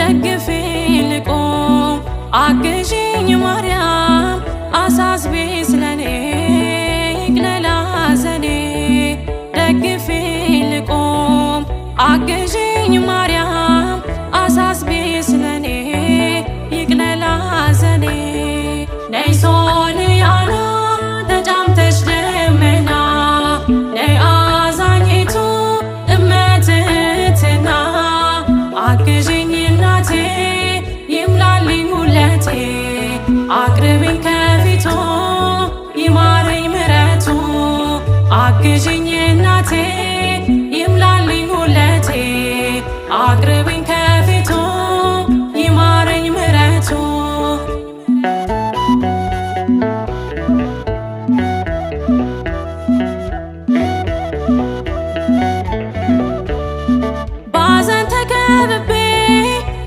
ደግፌ ልቁም አግዢኝ ማርያም አሳስቢ ስለኔ ይቅለል ሐዘኔ ደግፌ ልቁም አግዢኝ ማርያም አሳስቢ ስለኔ ይቅለል ሐዘኔ ነይ ሶልያና ተጫምተሽ ደመና ነይ አዛኝቱ እመትህትና አግዢኝ እናቴ ይምላልኝ ሁለቴ አቅርቢኝ ከፊቱ ይማረኝ ምረቱ አግዢኝ እናቴ ይምላልኝ ሁለቴ አቅርቢኝ።